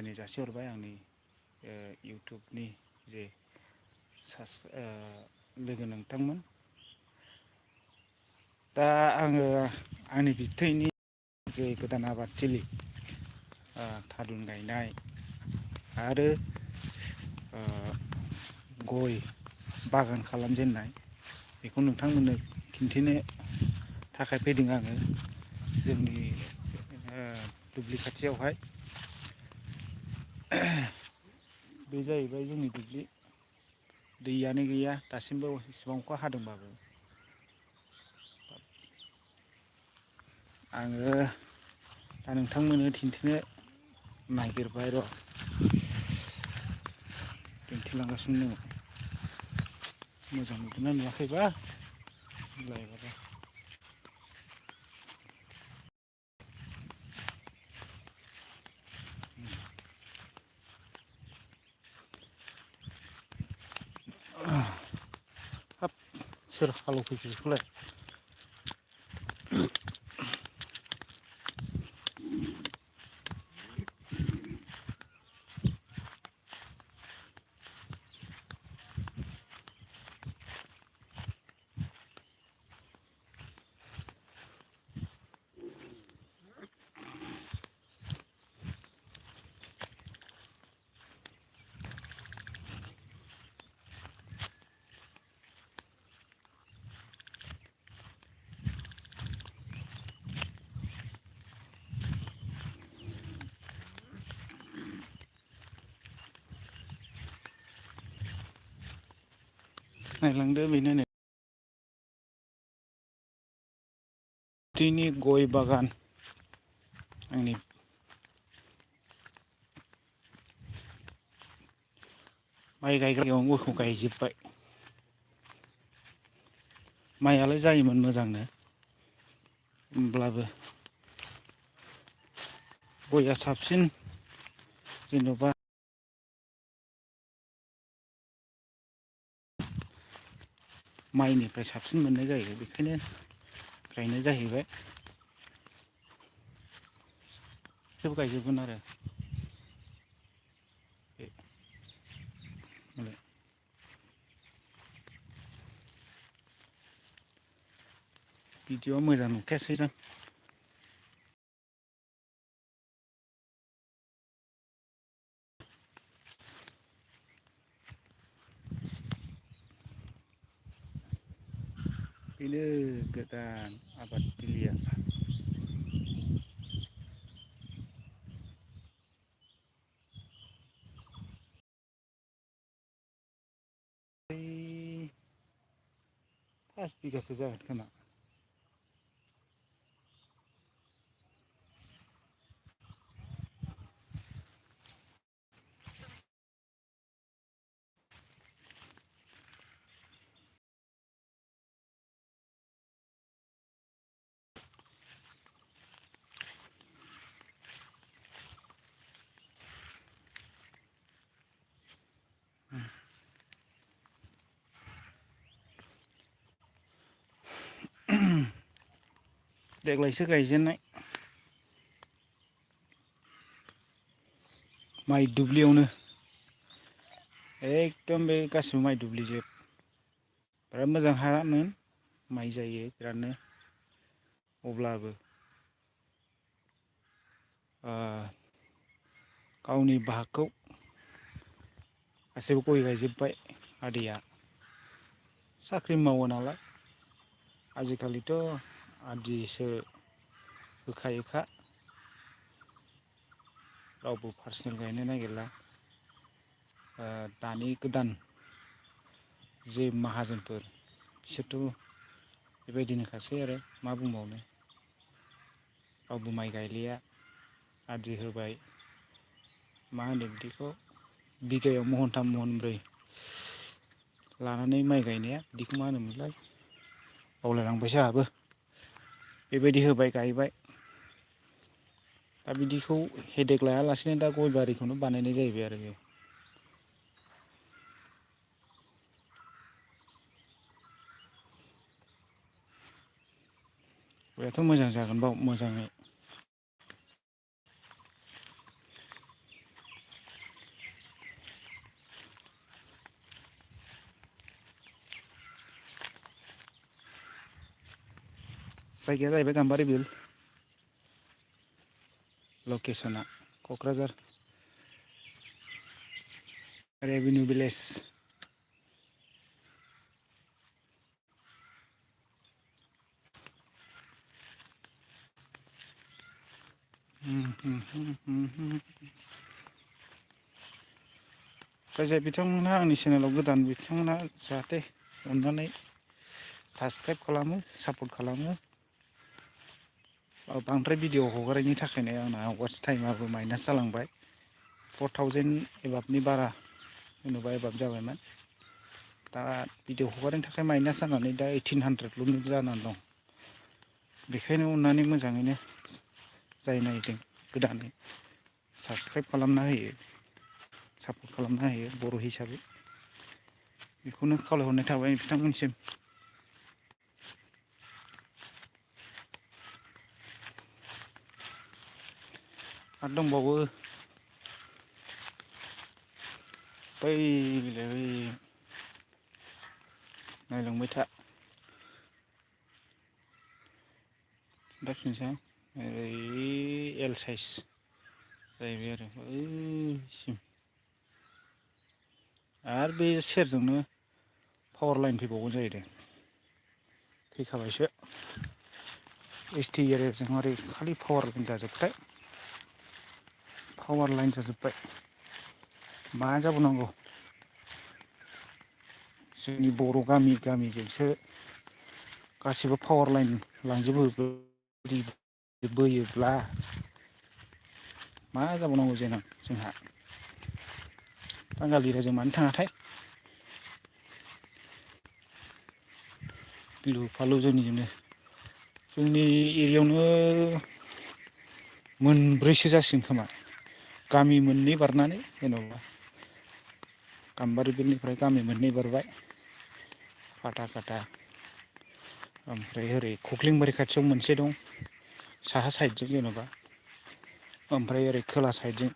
हामलायनाय जासिहरबाय आंनि इउटुबनि जे लोगो नोंथांमोन। दा आङो आंनि बिबथैनि जे गोदान आबादथिलि थारुन गायनाय आरो गय बागान खालामजेननाय बेखौ नोंथांमोननो खिन्थिनो थाखाय फैदों आङो जोंनि दुब्लि खाथियावहाय। बे जाहैबाय जोंनि दुब्लि, दैयानो गैया दासिमबो इसेबां अखा हादोंबाबो। आङो दा नोंथांमोननो दिन्थिनो नागिरबाय र', दिन्थिलांगासिनो दङ। मोजां नुदोंना नुवाखैबा लायबाबो हाब सोर हालौफैखो बेखौलाय? नायलांदो बेनो नै बिबथैनि गय बागान। आंनि माइ गायग्रायाव गयखौ गायजोब्बाय। माइआलाय जायोमोन मोजांनो, होमब्लाबो गयआ साबसिन, जेन'बा माइनिफ्राय साबसिन मोननाय जायो, बेखायनो गायनाय जाहैबाय। सोब गायजोबगोन आरो मालाय भिडिअ'आ मोजां नुखायासै दां। बेनो गोदान आबादथिलिया। ओइ 5 बिगासो जागोन खोमा। देग्लायसो गायजेननाय माइ दुब्लियावनो, एकदम बे गासिबो माइ दुब्लिजोब। बिराद मोजां हामोन, माइ जायो बिरादनो। अब्लाबो गावनि बाहागखौ गासैबो गय गायजोब्बाय आदैया। साख्रि मावो नालाय, आजिखालिथ' आदिसो होखायोखा। रावबो पार्सनेल गायनो नागिरला। दानि गोदान जे माहाजोनफोर, बिसोरथ' बेबायदिनोखासै आरो मा बुंबावनो। रावबो माइ गायलिया, आदि होबाय। मा होनो बिदिखौ, बिगायाव महनथाम महनब्रै लानानै माइ गायनाया, बिदिखौ मा होनोमोनलाय बावलायलांबायसो आंहाबो। बेबायदि होबाय गायबाय। दा बिदिखौ हेदेक लायालासेनो दा गय बारिखौनो बानायनाय जाहैबाय आरो बे। गयाथ' मोजां जागोन बाव मोजाङै। जायगाया जाहैबाय गाम्बारि बिल लकेसना क'क्राझार रेभिनिउ भिलेज जाय जाय बिथांमोनहा आंनि चेनेलाव गोदान बिथांमोनहा जाहाथे अननानै साबसक्राइब खालामो सापर्ट खालामो बांद्राय भिडिअ हगारैनि थाखायनो आंना वाट्च टाइमाबो माइनास जालांबाय 4000 एबाबनि बारा जेनेबा एबाब जाबायमोन दा भिडिअ हगारैनि थाखाय माइनास जानानै दा 1800ल' जानानै दं बेखायनो अननानै मोजाङैनो जाय नायदों गोदानै साबसक्राइब खालामना होयो सापर्ट खालामना होयो बर' हिसाबै बेखौनो खावलायहरनाय थाबाय बिथांमोनसिम आरो दंबावो बै नायलांबाय था खिन्थाफिनसै ओरै एल साइज जाहैबाय आरो बैसिम आरो बे सेरजोंनो पावार लाइन फैबावगोन जाहैदों फैखाबायसो एस टि एरियाजों ओरै खालि पावार लाइन जाजोबबाय पावार लाइन जाजोब्बाय मा जाबावनांगौ जोंनि बर' गामि गामिजोंसो गासिबो पावार लाइन लांजोबो बोयोब्ला मा जाबावनांगौ जेनां जोंहा बांगालि रायजो मानो थाङाथाय गिलु फालु जोंनिजोंनो जोंनि एरियायावनो मोनब्रैसो जासिगोन खोमा गामि मोननै बारनानै जेनेबा गाम्बारि बिलनिफ्राय गामि मोननै बारबाय फाथा खाथा ओमफ्राय ओरै खख्लिंबारि खाथियाव मोनसे दं साहा साइडजों जेन'बा ओमफ्राय ओरै खोला साइडजों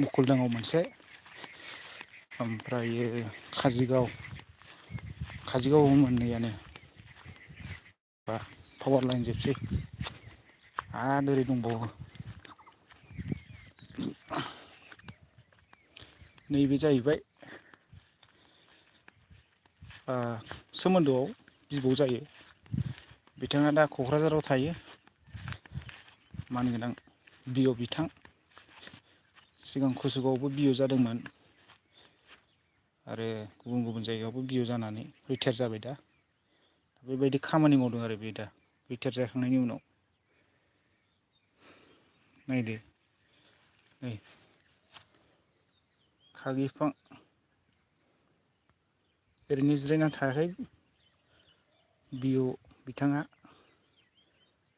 मुकुलदाङाव मोनसे ओमफ्रायो काजिगाव मोननैयानो बा पावार लाइन जोबसै आरो ओरै दंबावो नैबे जाहैबाय सोमोन्दोआव बिबौ जायो बिथाङा दा क'क्राझाराव थायो मानगोनां बिअ बिथां सिगां कसुगावआवबो बिअ जादोंमोन आरो गुबुन गुबुन जायगायावबो बिअ जानानै रिटायार जाबाय दा बेबायदि खामानि मावदों आरो बे दा रिटायार जाखांनायनि उनाव नायदो नै खागिं बिफां ओरैनो जिरायना थायाखै बिअ बिथाङा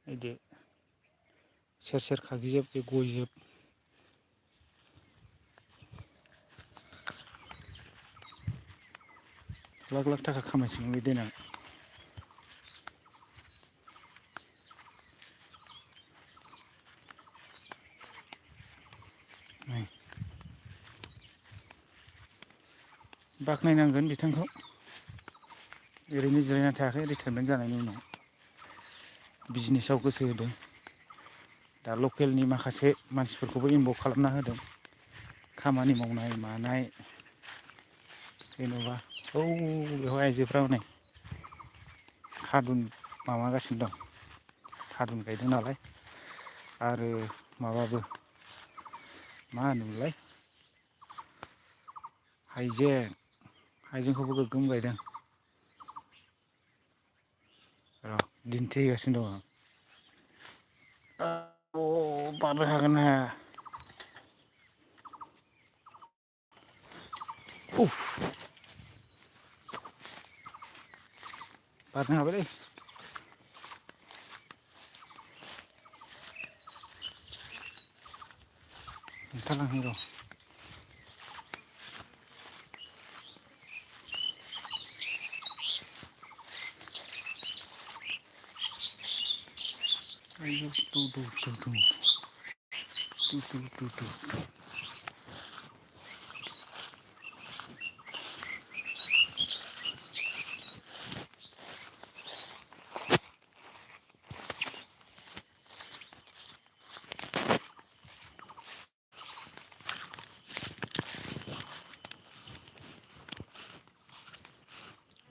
नायदो सेर सेर खागिजोब बे गयजोब लाख लाख थाखा खामायसिगोन बे देनां बाख्नायनांगोन बिथांखौ ओरैनो जिरायना थायाखै रिटायारमेन्ट जानायनि उनाव बिजनेसाव गोसो होदों दा लकेलनि माखासे मानसिफोरखौबो इनभल्भ खालामना होदों खामानि मावनाय मानाय जेन'बा बेवहाय आइजोफ्रा हनै थादुन माबागासिनो दं थारुन गायदों नालाय आरो माबाबो मा होनोमोनलाय हाइजेंखौबो गोगोम गायदों र' दिन्थिहैगासिनो दङ बारनो हागोन ना हाया उफ बारनो हाबायलै हमथालांनि र' आयौ दु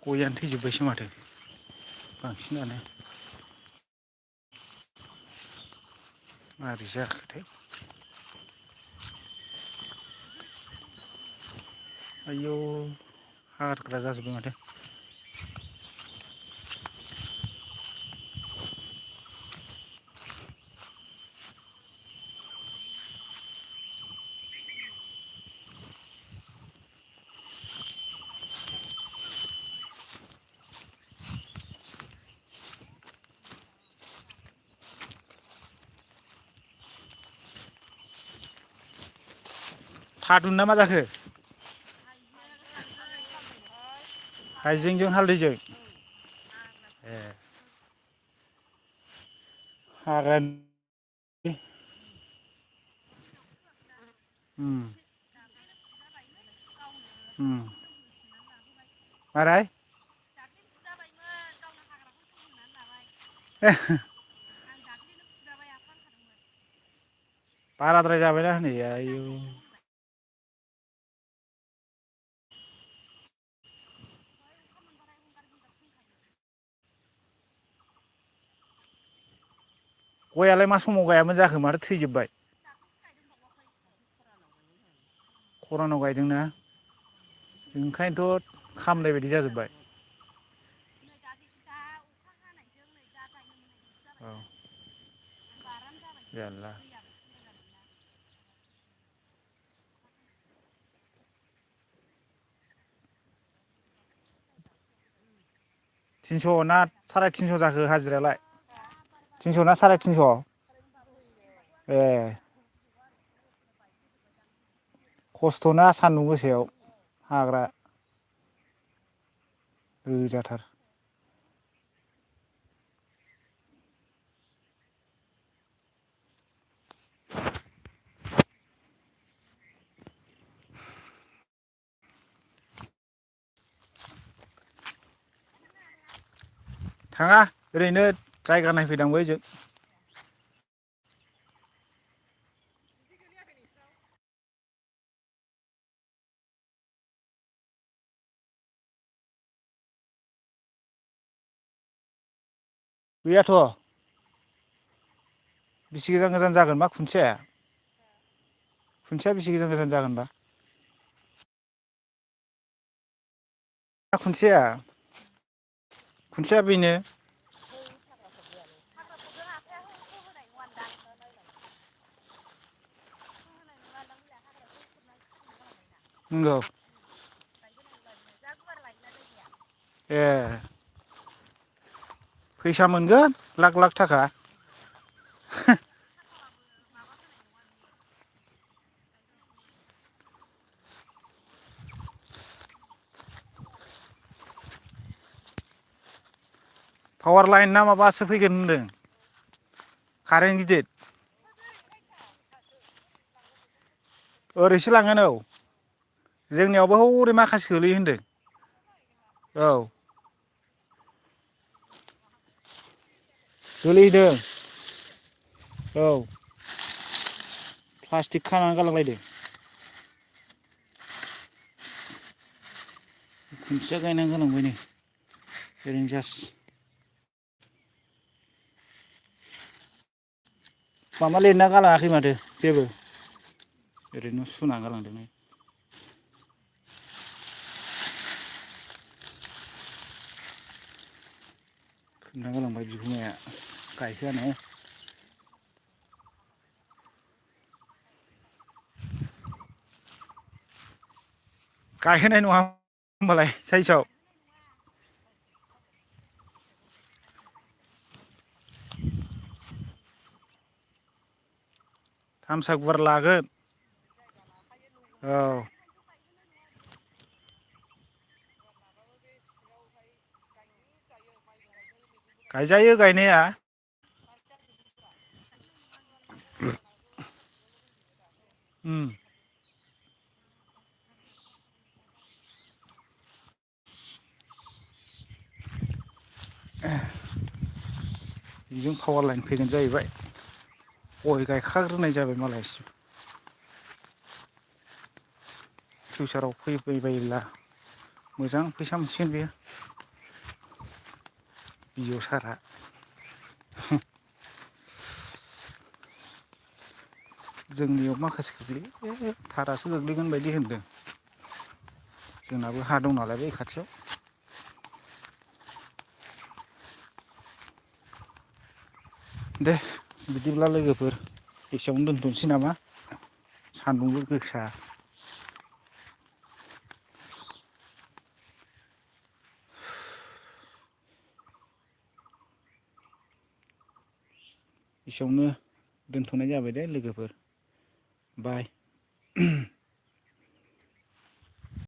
गयानो थैजोब्बायसो माथो बांसिनानो मारै जाखोथाय आयौ हाग्रा जाजोब्बाय माथो थादुन ना मा जाखो हाइजेंजों हालदैजों ए हाग्रानि माराय बाराद्राय जाबायना हनै आयु गयालाय मा समाव गायामोन जाखो माथो थैजोब्बाय खरानाव गायदोंना ओंखायनोथ' खामनाय बायदि जाजोब्बाय औ जारला 300 ना 350 जाखो हाजिरायालाय 300 ना 350 ए खस्थ'ना सान्दुं गोसायाव हाग्रा रोजाथार थाङा ओरैनो जायगा नायफैदां बैजों गैयाथ' बेसे गोजान गोजान जागोनबा खुन्थियाया खुन्थिया बेसे गोजान गोजान जागोनबा खुन्थियाया खुन्थिया बेनो नंगौ ए फैसा मोनगोन लाख लाख थाखा पावार लाइन ना माबासो फैगोन होनदों कारेन्ट गिदिर ओरैसो लांगोन औ जोंनियावबो हरै माखासे गोलैयो होनदों औ गोलैदों औ प्लास्टिक खानानै गालांलायदों खुन्थिया गायनानै गालांबाय नै ओरैनो जास्ट माबा लिरना गालाङाखै माथो जेबो ओरैनो सुना गालांदों खोन्था गालांबाय बिगुमाया गायहोआनो गायहोनाय नङा होमबालाय साइसआव थामसा गुवार लागोन औ गायजायो गायनाया उम बेजों पावार लाइन फैगोन जाहैबाय गय गायखाग्रोनाय जाबाय मालाय फिउसाराव फैबायबायोब्ला मोजां फैसा मोनसिगोन बेयो बिजौ सारा जोंनियाव माखासे गोग्लैयो थारासो गोग्लैगोन बायदि होनदों। जोंनाबो हा दं नालाय बै खाथियाव। दे बिदिब्ला लोगोफोर एसेयावनो दोनथ'नोसै नामा? सान्दुंबो गोसा। एसेयावनो दोनथ'नाय जाबाय दे लोगोफोर बाय।